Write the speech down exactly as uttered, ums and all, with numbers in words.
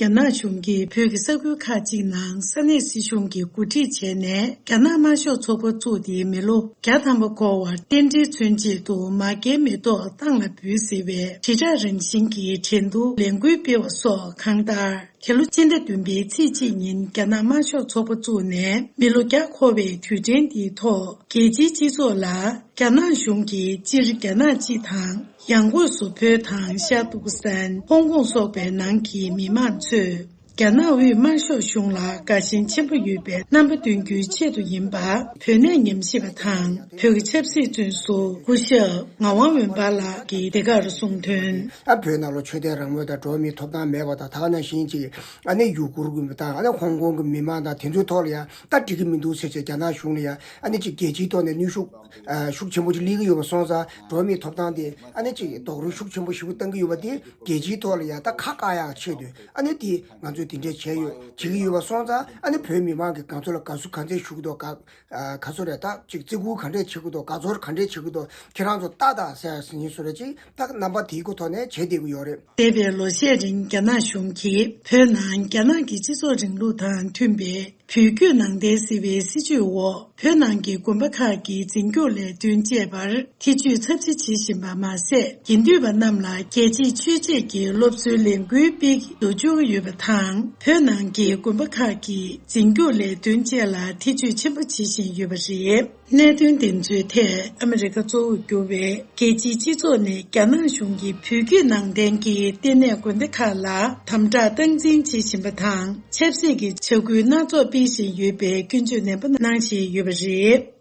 རྒྱ་ནག་གཞུང་གིས་བོད་ཀྱི་ས་ཁུལ་ཁག་ཅིག་ནང་ས་གནས་སྲིད་གཞུང་གིས་འགོ་ཁྲིད་བྱས་ནས། རྒྱ་ནག་དམར་ཤོག་ཚོགས་པ་བཙུགས་ཏེ་མི་ལོ་བརྒྱ་ཐམ་པ་འཁོར་བར་རྟེན་འབྲེལ་མཚོན་ཆེད་དུ་མ་རྒན་མེ་ཏོག་གཏིང་ལ་འབུད་ཟེར་བའི་དྲིལ་བསྒྲགས་རང་བཞིན་གྱི་འགྲན་བསྡུར་ལས་འགུལ་སྤེལ་བ་སོགས་གང་ལྟར། དེ་ལོ་སྤྱི་ཟླ་བདུན་པའི་ཚེས་གཅིག་ཉིན་རྒྱ་ནག་དམར་ཤོག་ཚོགས་པ་བཙུགས་ནས་མི་ལོ་བརྒྱ་འཁོར་བའི་དུས་དྲན་འདིའི་ཐོག་རྒྱལ་སྤྱིའི་སྤྱི་ཚོགས་ལ་རྒྱ་ནག་གཞུང་གིས་སྤྱིར་རྒྱ་ནག་སྤྱི་དང་། ཡང་སྒོས་སུ་བོད་དང་ཤར་ཏུར་ཀི་སི་ཐན། ཧོང་ཀོང་སོགས་པའི་ནང་གི་མི་མང་ཚོས་རྒྱ་ནག་དབུས་དམར་ཤོག་གཞུང་ལ་དགའ་ཞེན་ཆེན་པོ་ཡོད་པའི་རྣམ་པ་སྟོན་རྒྱུའི་ཆེད་དུ་ཡིན་པ། བོད་གནས་ཉམས་ཞིབ་པ་དང་བོད་ཀྱི་ཆབ་སྲིད་བཙོན་ཟུར་སྐུ་ཞབས་ངག་དབང་འོད་འབར་ལགས་ཀྱིས་འདི་གར་གསུངས་དོན། ཨ་བོད་ནང་ལ་ཆོས་དད་རང་མོས་དང་འགྲོ་བ་མིའི་ཐོབ་ཐང་མེད་པ་དང་། ད་ག་ནང་བཞིན་ཅིག་ཨ་ནི་ཡུ་གུར་དགོན་པ་དང་། ཨ་ནི་ཧོང་ཀོང་གི་མི་མང་དང་དེ་ཚོའི་ཐོག་ལ་ཡང་ད་འགྲིག་གི་མི་འདུག་ཟེར་བྱས་རྒྱ་ནག་གཞུང་ལ་ཡང་ཨ་ནི་ཅིག་རྒྱལ་སྤྱིའི་ཐོག་ནས་གནོན་ཤུགས་ཨ་ཤུགས་ཆེན་པོ་ཅིག་སླེབས་ཀྱི་ཡོད་པ་སོང་ཙང་། འགྲོ་བ་མིའི་ཐོབ་ཐང་དེ་ཨ་ནི་ཅིག་རྡོག་རོལ་ཤུགས་ཆེན་པོ་ཞིག་བཏང་གི་ཡོད་པ་དེ་རྒྱལ་སྤྱིའི་ཐོག་ལ་ཡང་ད་ཁ་བཀག་ཡག་ཆེད་དུ། ཨ་ནི་དེ་ང་ཚོས་དེ་འདྲས་བྱས་ཡོད། བྱེད་ཀྱི་ཡོད་པ་སོང་ཙང་། ཨ་ནི་བོད་མི་མང་གིས་ང་ཚོ་ལ་དགའ་བསུ་ག་ཚད་ཞུ་གི་འདུག། དགའ་ཨ་ག་ཚོད་རེད། ད་ཅིག་བརྩི་བཀུར་ག་འདྲས་བྱེད་ཀྱི་འདུག། དགའ་ཚོར་ག་འདྲས་བྱེད་ཀྱི་འདུག། ཁྱེད་རང་ཚོ་ལྟ་དང་ཟེར་ཟིན་བཟོ་རེད། ཅིག་ད་རྣམ་པ་དེའི་གོ་ཐོག་ནས་བྱེད་བསྡད་ཀྱི་ཡོད་རེད། འདས་པའི་ལོ་ཤས་རིང་རྒྱ་ནག་གཞུང་གིས་བོད་ནང་རྒྱ་ནག་གི་སྤྱི་ཚོགས་རིང་ལུགས་དང་མཐུན་པའི་བོད་བརྒྱུད་ནང་བསྟན་ཟེར་བའི་སྲིད་བྱུས་འོག་བོད་ནང་གི་དགོན་པ་ཁག་གི་འཛིན་སྐྱོང་ལས་དོན་བཅས་པར་ཐེ་ཇུས་ཚབས་ཆེ་བྱེད་བཞིན་པ་མ་ཟད། དགེ་འདུན་པ་རྣམས་ལ་རྒྱལ་གཅེས་ཆོས་གཅེས་ཀྱི་སློབ་གསོའི་ལས་འགུལ་སྤེལ་གྱི་འདུག་བཅུག་ཡོད་པ་དང་། བོད་ནང་གི་དགོན་པ་ཁག་གི་འཛིན་སྐྱོང་ལས་དོན་བཅས་ལ་ཐེ་ཇུས་ཆེན་པོ་བྱེད་བཞིན་ཡོད་པ་རེད། གནད་དོན་དེ་ཚོའི་ཐད་ཨ་མི་རི་ཀ་གཙོ་བོར་གྱུར་བའི་རྒྱལ་སྤྱིའི་སྤྱི་ཚོགས་ནས་རྒྱ་ནག་གཞུང་གིས་བོད་བརྒྱུད་ནང་བསྟན་གྱི་ལྟེ་གནས་དགོན་སྡེ་ཁག་ལ་དམ་དྲག་སྟངས་འཛིན་བྱེད་བཞིན་པ་དང་། ཆབ་སྲིད་ཀྱི་བྱ་འགུལ་སྣ་ཚོགས་སྤེལ་བཞིན་ཡོད་པའི་སྐྱོན་བརྗོད་ནན་པོ་གནང་བཞིན་ཡོད་པ་རེད།